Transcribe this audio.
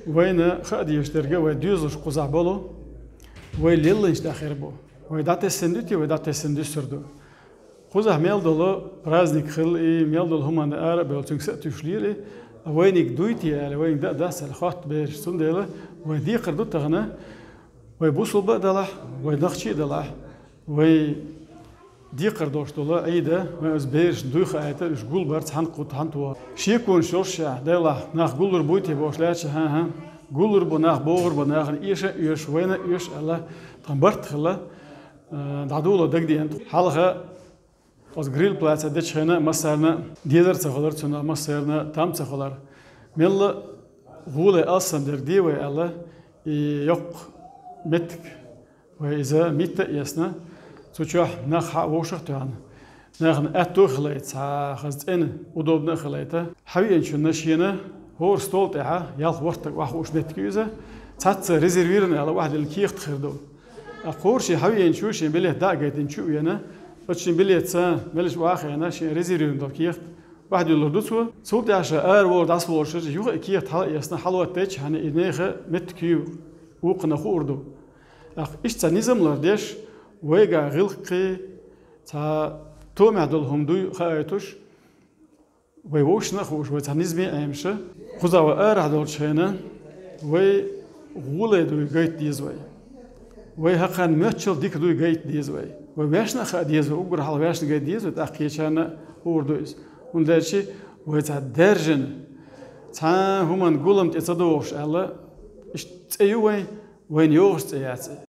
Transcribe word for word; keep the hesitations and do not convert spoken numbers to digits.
Вайна хаа дезаш дерг, вай доьзалш кхузахь болу, вай лелланчу тӀехь хир бу. Вай дӀатесна ду те, вай дӀатесна дуьсур ду. Кхузахь мел долу праздник хилла и, мел долу хӀуманна ара а бевлла, цуьнга са а туьйсуш лела и, вайниг дуй те аьлла, вайниг дан а дац аьлла, хотту бераш. Цундела вай декхар ду тахана, вай бусулба а далахь, вай нохчий а далахь, вай декхар долуш долу Ӏийда, вай оцу берашна дуй хаийта, уьш гулбар цхьаьна кху тахана тоху. Шеконаш йолуш ша, делахь, нах гуллур буй те бохуш лаьтташ, хӀан-хӀа, гуллур бу нах, богӀур бу нахана, эша а оьшу, вайна а оьшу аьлла, тхан барт хилла, а, дӀадоло дагадеана. Хьалха оцу гриль плаца дечу хенахь массарна дезар ца хуьлура, цунах массарна там ца хуьлура. Мелла гӀоле алсам дерг де вай аьлла, и йоккха меттиг вай иза митта а эцна, цу чохь нах хьа а вовшах а тоьхна, нахана аьтто а хилийта, цхьа хаза цӀена, удобно а хилийта. Хьавеанчунна шена хӀора стол тӀехьа ялх вортаг охьахууш меттиг ю иза, цхьацца резервирован аьлла охьадиллина кехат хир ду. Ткъа кхура шен хьавеанчо шен билет дӀа а гайтина чу а вена, оцу шен билетца меллаша охьахиъна шен резервирован долу кехат охьадуьллур ду цо. Цул тӀаьхьа ша ара волуш дӀасаволуш, юха и кехат хьала а эцна, хьалаоттийча, хьан и нехан меттиг ю, вукхунна хуур ду. ТӀаккха иштта цхьа низам лардеш, вайга гӀиллакхе, цхьа томехь долу хӀума дуй хаийтуш, вай вовшашна а хууш, вай цхьа низаме Ӏемаша. Кхузахь вай арахь долчу хенахь, вай гӀоле дуй гайта деза вай. Вай хӀокхарна моьттучул дика дуй гайта деза вай. Вай вешна а хаа деза вай, уггар хьалха вешна гайта деза вай, тӀаккха кхечарна а хуур ду иза. ХӀунда аьлча вай цхьа даьржина, цхьа хӀуманна гулам тӀе ца догӀуш аьлла, иштта цӀе ю вайн, вайна йогӀуш цӀе яц и.